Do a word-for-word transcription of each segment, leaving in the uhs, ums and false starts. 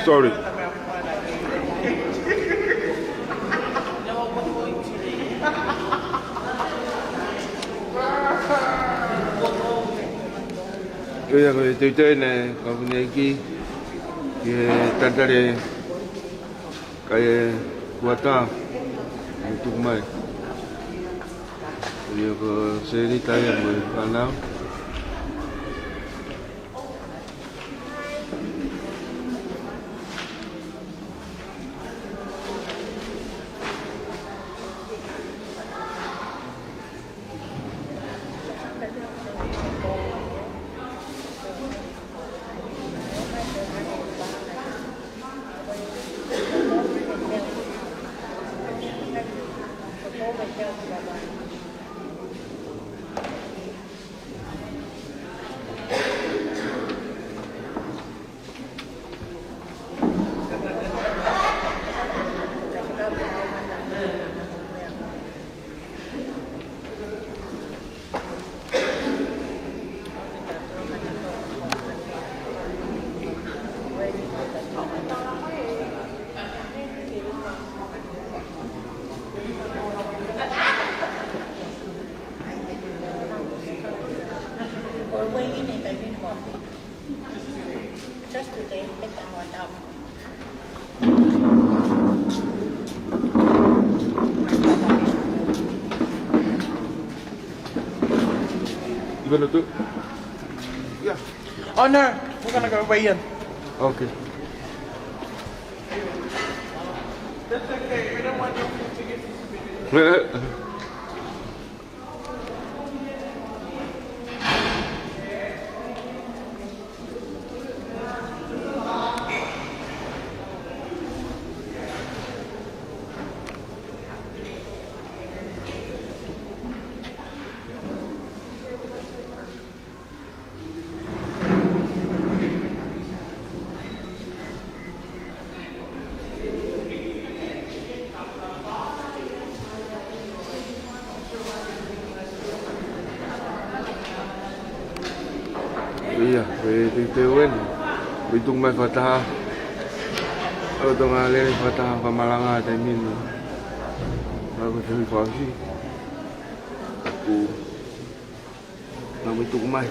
Sorry. Ko ia ko e teuteu ʻeni, kau fine ki, ki he talitali kai e kuata, ʻe tuku mai. Ko ia ko Selita ia mo e fānau. You gonna do? Yeah. Oh no, we're gonna go weigh in. Okay. That's okay. We don't want your food to get suspended. Ia, ko e teuteu ʻeni. Ko e tuku mai fakataha. Ko e tonga lele fakataha fakamalanga taimi ni. Ko e temi fausi. Ku Nau mai tuku mai.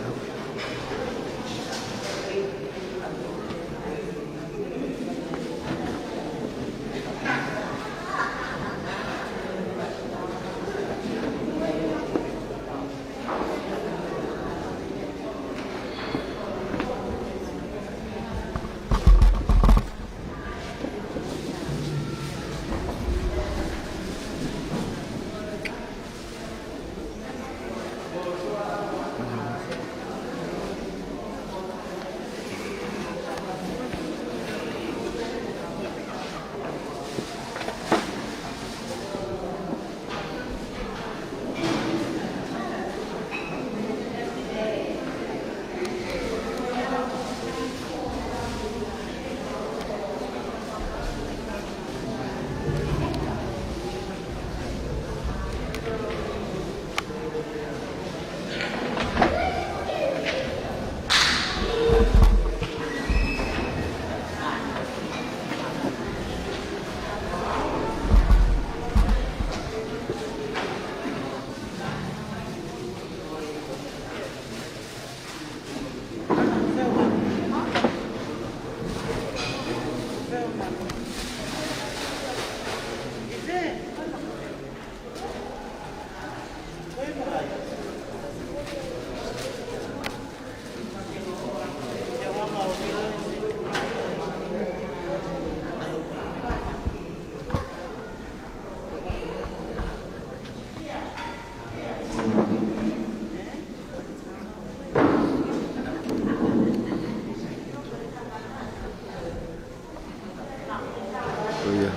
Ko ia.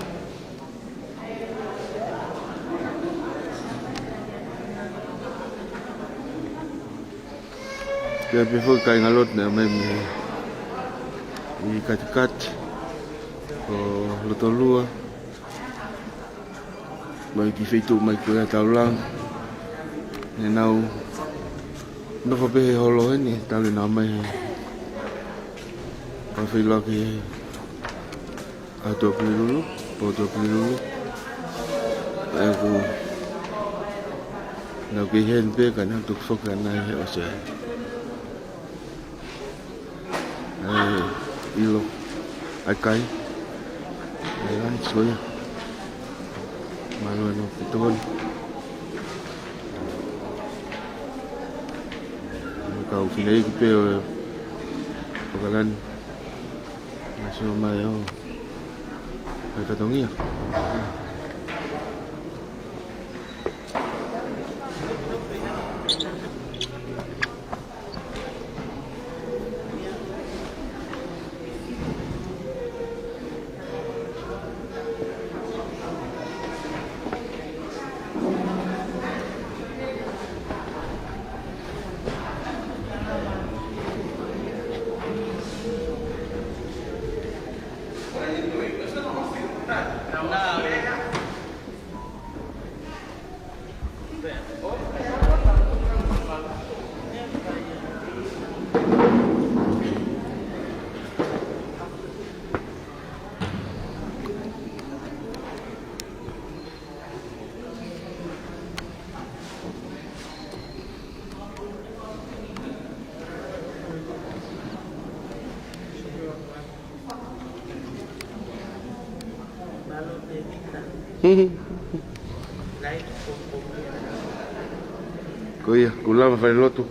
Ke pe fo kai ngalot ne mai mi i katikati. Ko Lotolua, mai ki he feituʻu mai ko ia Taulagi. ʻE nau nofo pē he holo heni, talu ʻenau ō mai he, ʻo feʻiloaki he ʻaho Tuʻapulelulu, pō Tuʻapulelulu. ʻA ia ʻoku nau kei heni pē ka nau toki foki ʻanai he ʻosi ai. ʻA e ʻilo ʻa e kai. ʻA e lani soia. Mālō ʻaupito heni. Kau fineʻeiki pē ʻo e fakalani. Nasi o mai o. ʻA e fatongia. Ko ia, kuo lava fai lotu.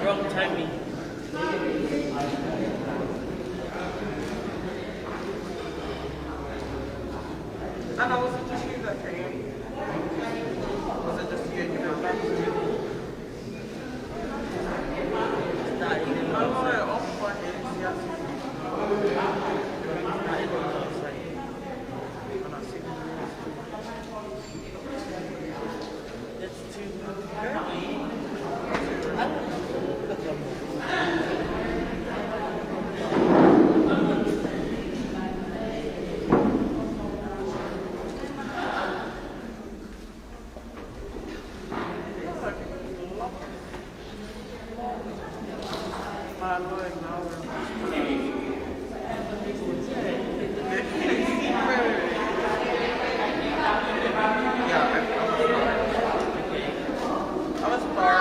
Wrong timing. Anna, was it just you that came? Was it just you and your mom? It's too early. I don't know. Yeah, I, I was a star. I was a star.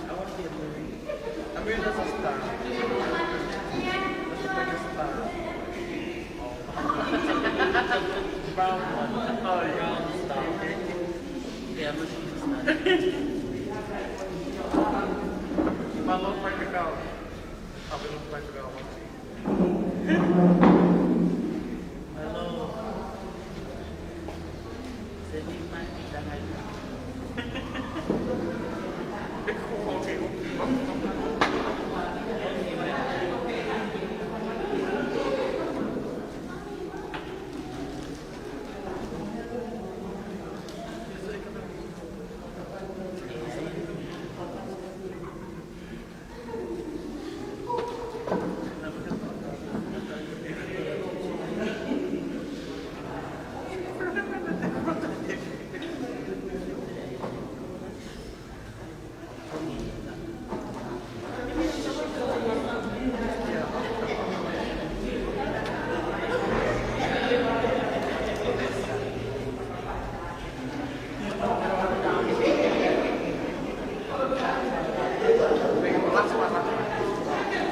I was a star. I mean, that's a star. That's a big star. Brown one. Oh, yeah. Brown star. Yeah, I'm a star. My love for the girl. I'll be looking for the girl. Hello.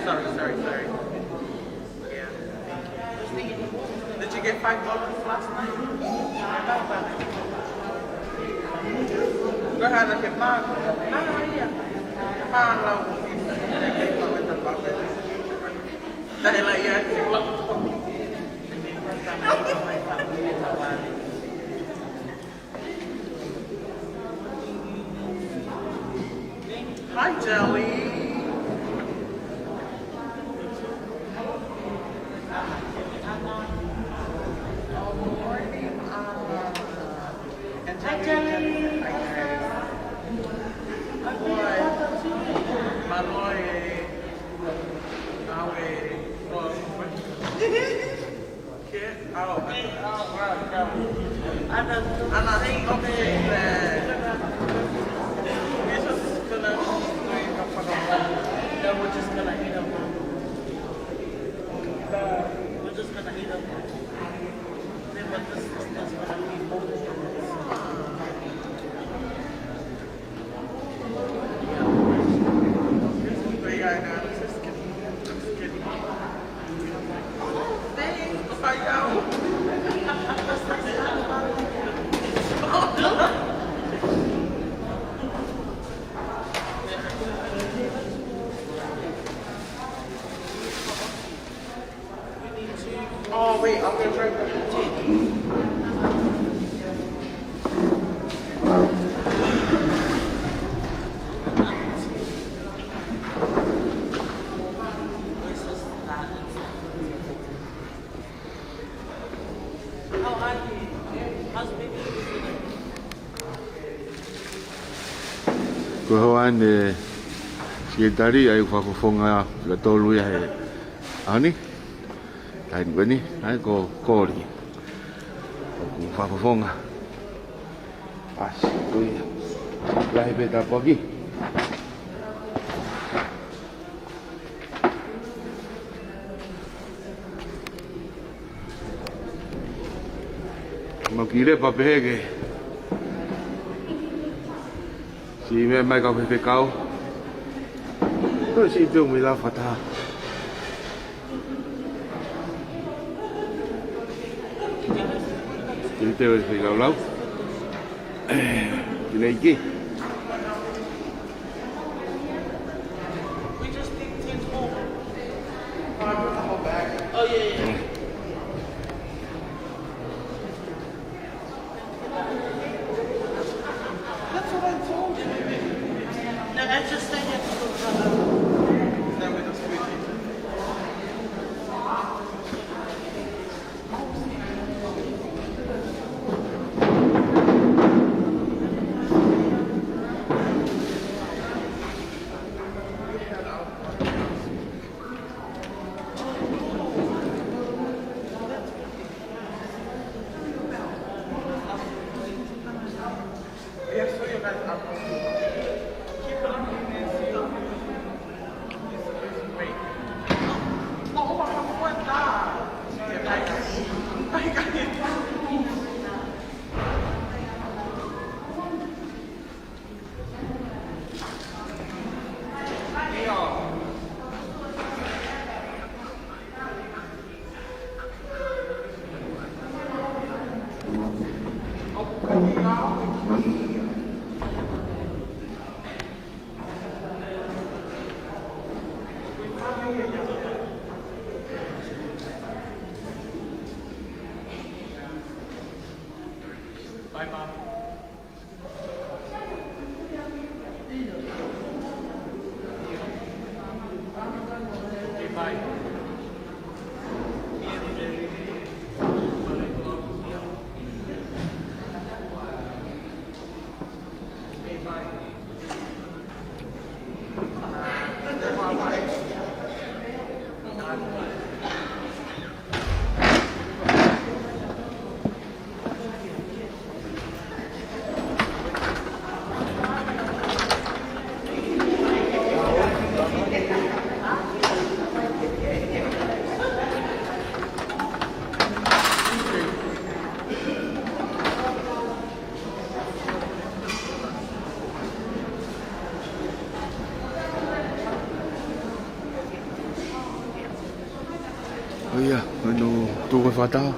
Sorry, sorry, sorry. Yeah. Did you get five dollars last night? Go ahead and get five. Ah, yeah. Five dollars. Dahil ay yan, si Wak. Hi, Jelly. Good morning, Anna. Hi, Jelly. Hi, Jelly. Boy. Mālō e. Awe. Boy. We're just gonna, no, we're just gonna eat them. We're just gonna eat them. Then what this is, this is gonna be over. Oh, wait, I'm gonna try the How are you? How's baby? Ko e hoa ʻeni, Sekelitali, ʻa ia ʻoku fakafofonga ʻa e tolu ia he ʻaho ni. Taimi ko eni, ʻa ia ko Koli. ʻOku fakafofonga. ʻAsi, ko ia. Lahi pē tāpuaki. Mau kiʻi lepa pehē ke siʻi meʻa mai kau faifekau. Ko e siʻi pē umi la fakataha. Kiʻi te o e feilaulau. Kiʻi leiki. We just picked ten home. Oh, I brought the whole bag. Oh, yeah, yeah. That's what I told you. No, I just said it. That was a sweetie. ʻOiauē, ʻoku tuʻu ko e fakataha.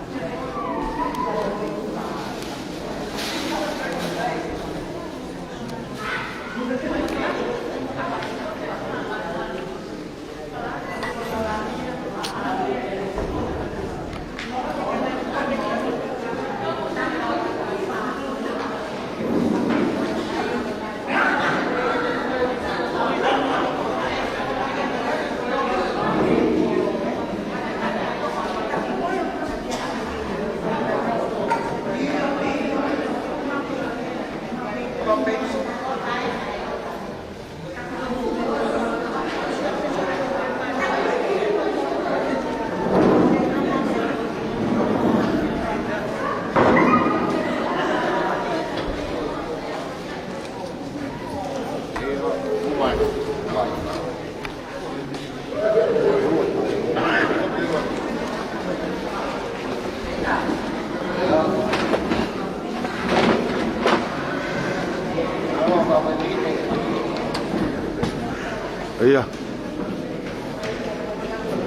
ʻIo.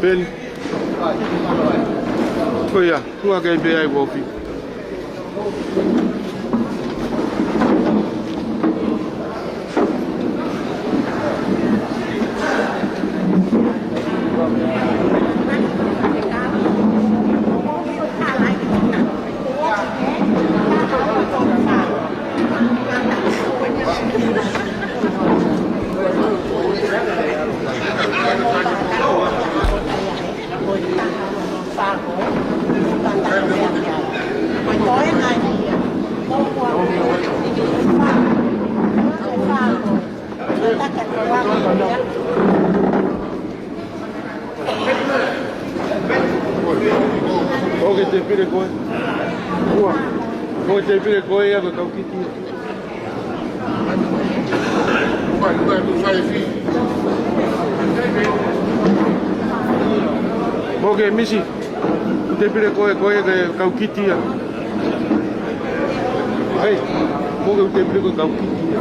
Peni. ʻOiauē, tuʻu hake pē ai, Wolfie. ʻOku ke tēpile koe? Ua. ʻOku ke tēpile koe ia ko e kau kiti ia? ʻOku ke misi? ʻOku ke tēpile koe, koe ia ko e kau kiti ia? ʻAi, ʻoku ke tēpile koe kau kiti ia?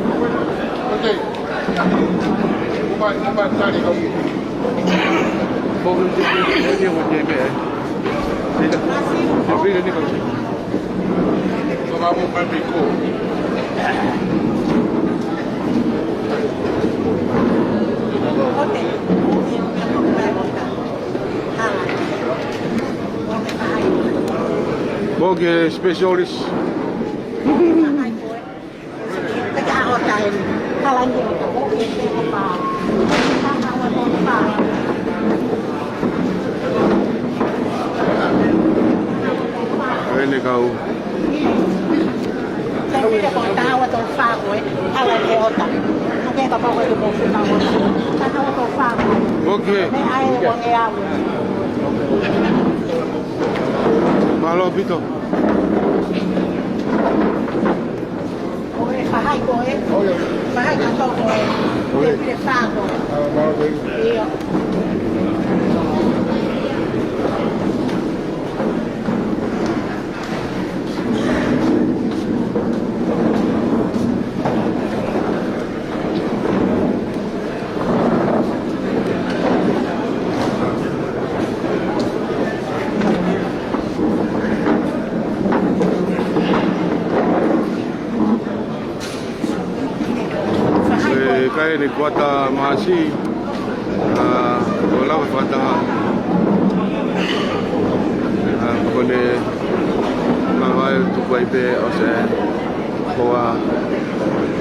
ʻOku ke tēpile koe, koe ia ko e tēpile? Tēpile ni kau kiti. ʻOku ke specialist. Ene kau. ʻOku ke. Mālō ʻaupito. Ko e fahai ko ē. Fahai ka toko ē. Ko e pile fā ko ē. ʻIo. ʻI he kuata Maʻasi, ʻa, ʻo lava fakataha. ʻA, ko ʻene mavae tuku ai pē ʻa e hoa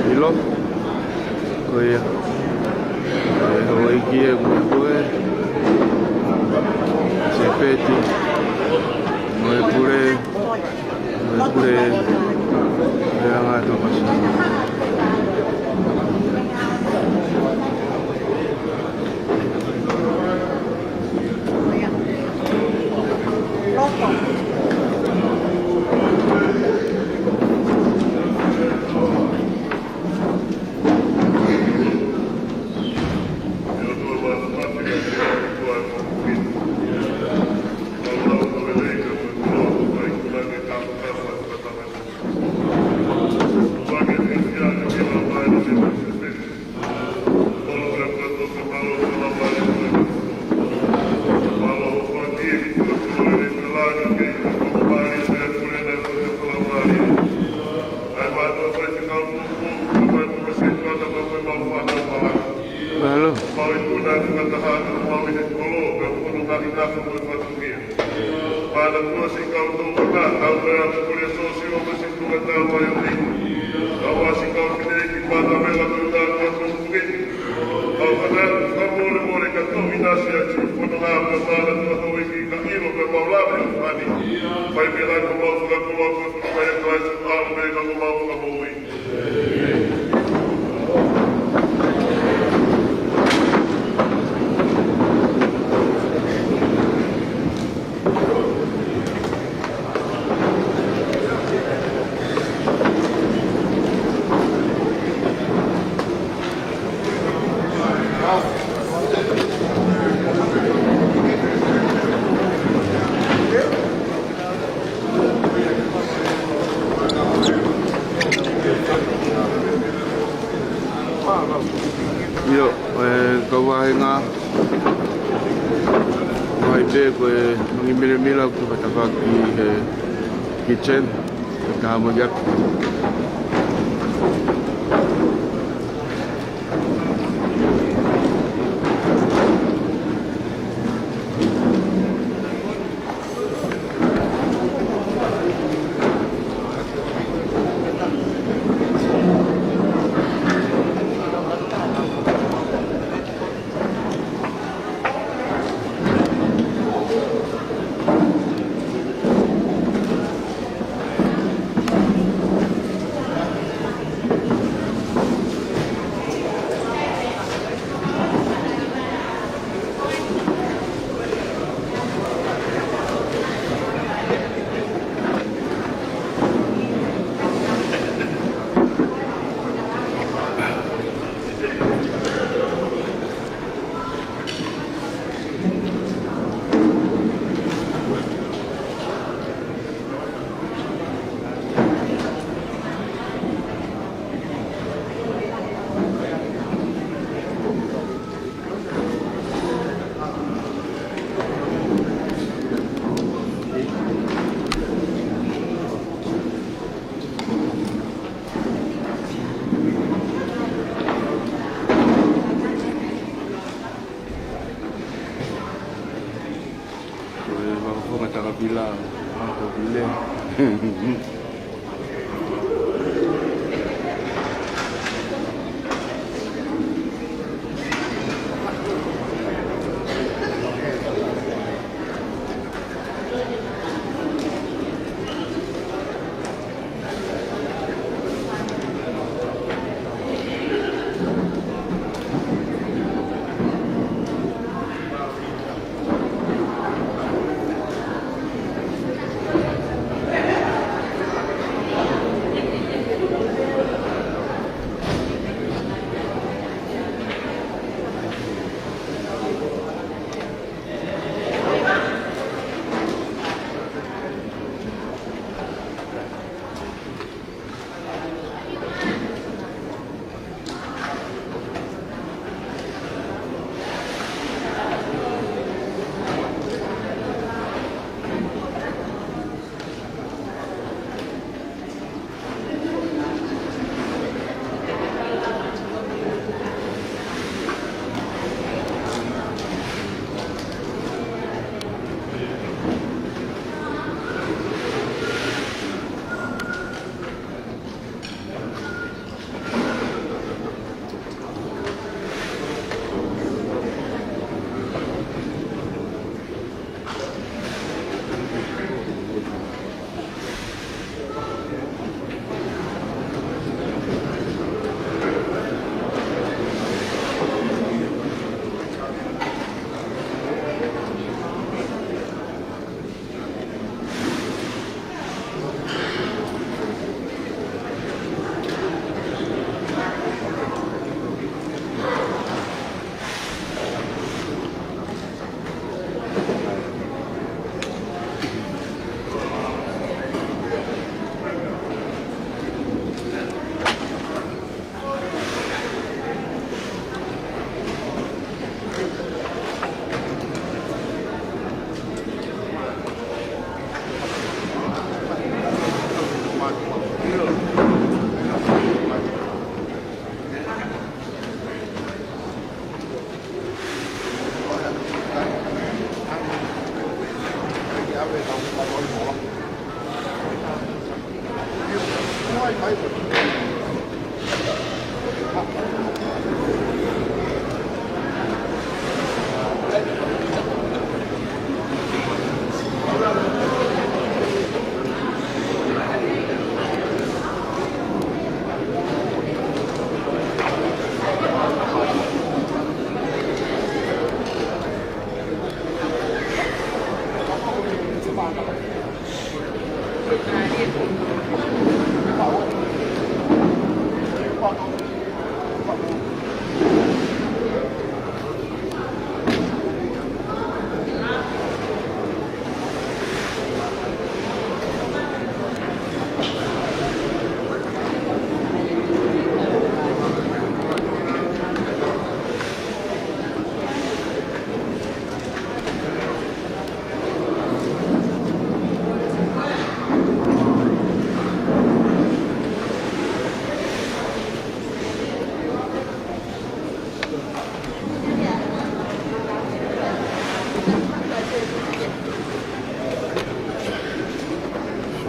ʻilo. Ko ia. ʻE holo iki e kuekoe. Sēpeti. Mo e pule. Mo e pule. Mo e anga tō pasi. Mālō. ʻIo, ʻe, kau vāhenga, vahe pē ko e mangi milemila ʻoku fakatafaʻaki he kitchen, ka mo ia. Ko e fakafofonga takapila, ako pile.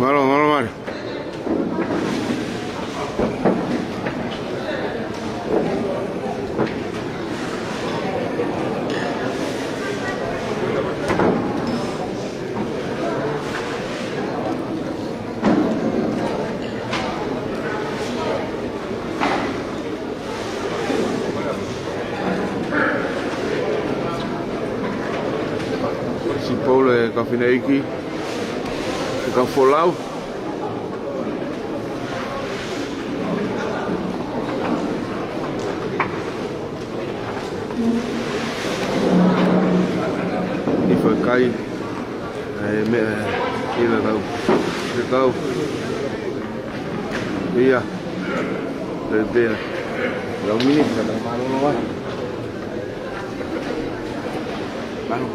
Mālō, mālō, mālō. Sipou e kau fineʻeiki, e kau folau. ʻI he fakakai, ʻa e meʻa, ʻi he kau, ʻi he kau. ʻIa, pea pea. Lau miniti, ka tau mālōlō ai. Mālō.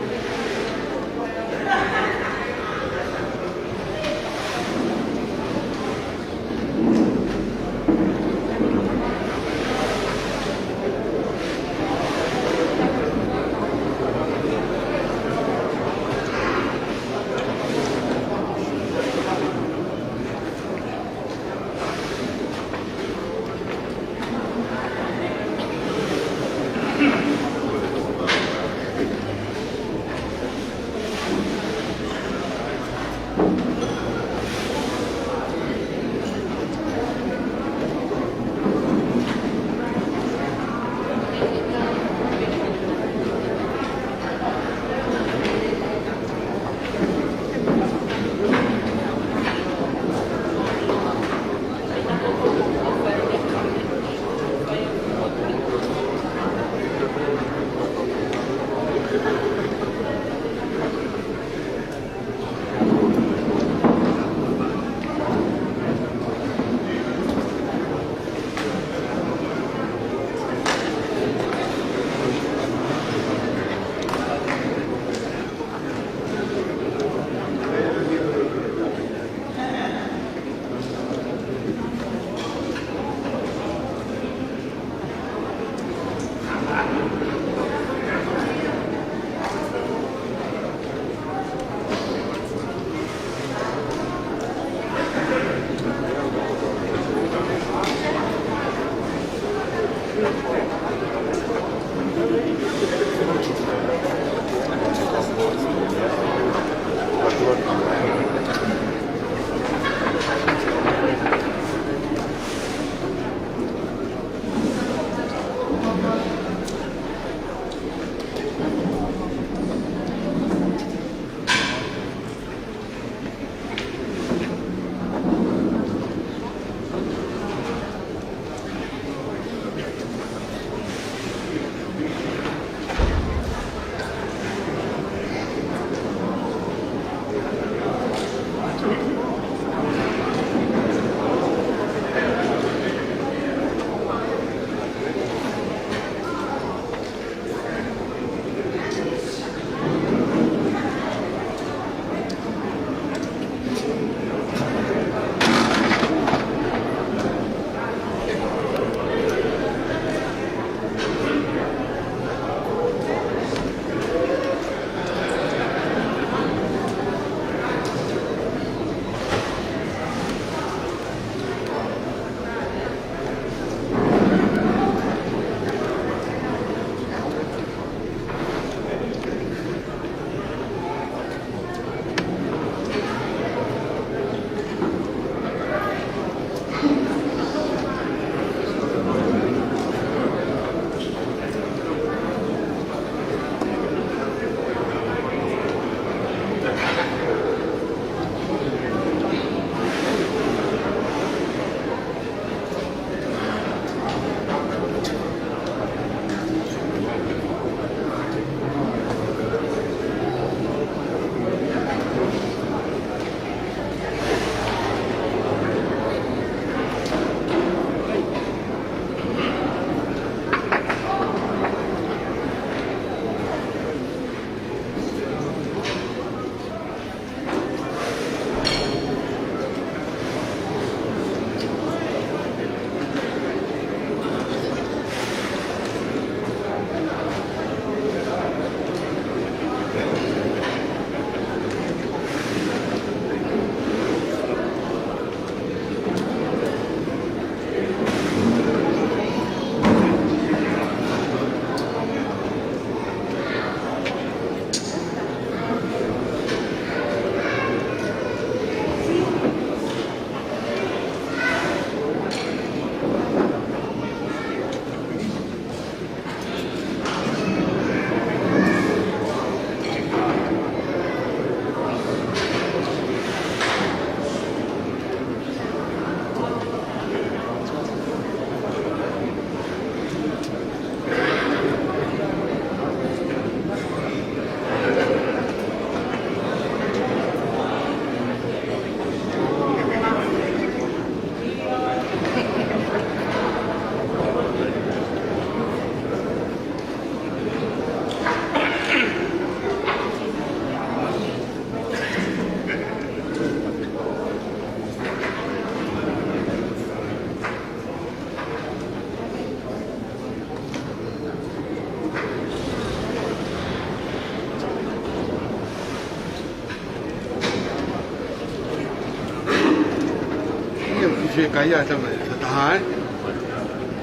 Ke kai ʻa e tama, taha, ē?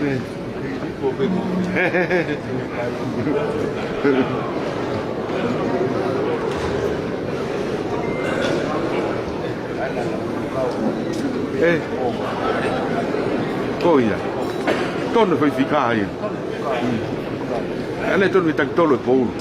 Ē. Ē. Ko ia. Tonu e faifekau ia. ʻA ē naʻe tonu e taki tolu e poulu.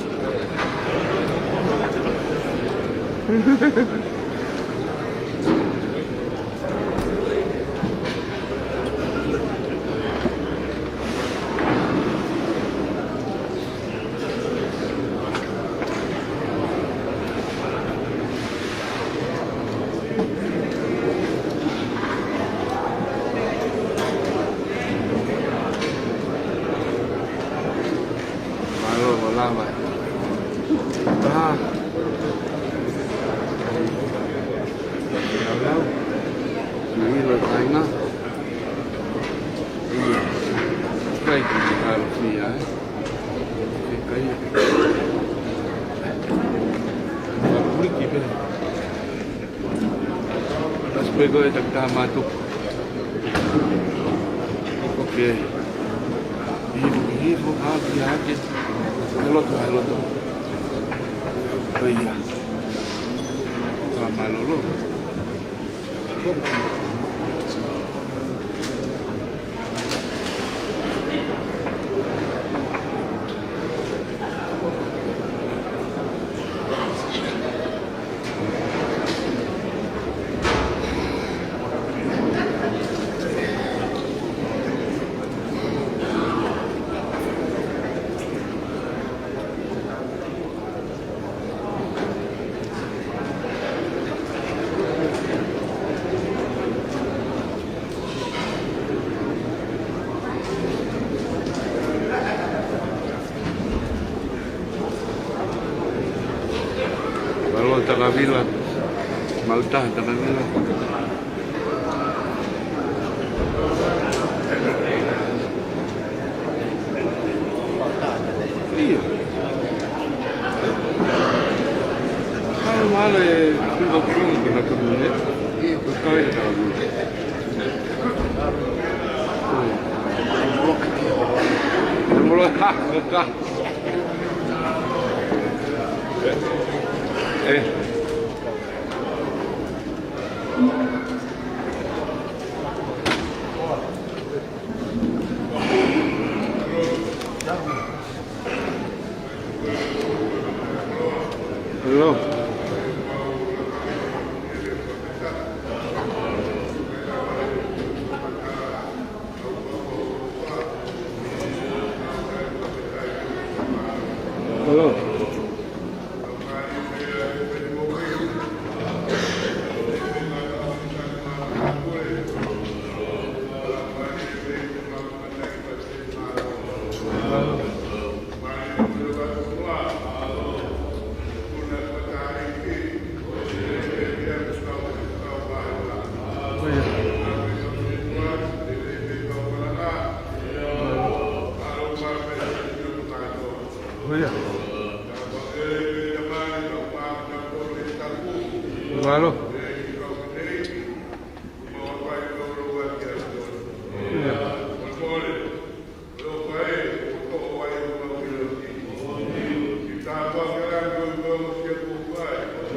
Mālō, mālō lava. Taha. Lau, lau. Nui lo taina. Ia. Kai ki te kalo fia, ē. Ke kai. Ka puliki pē. Kasi pē ko e taki taha mātuku. ʻOku ke hifo, hifo, hake, hake. He loto, he loto. ʻO ia. Ka mālōlō. Mālō Takavila. Mālō Takavila. ʻIo. Mālō, mālō e kau kau ke na kau ne. ʻIo, ko e kau e kau. Molo. Eh. Hello. Hello. Mālō.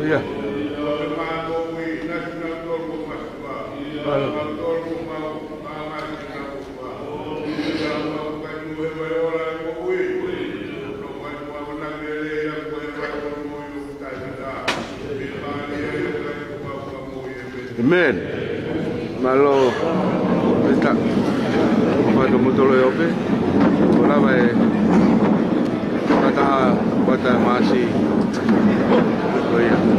Ia. Mālō. Amen. Mālō, Pita. Kuo fai ʻa e motolo ʻo e ope. Kuo lava e fakataha, fakataha Maʻasi. Ko ia.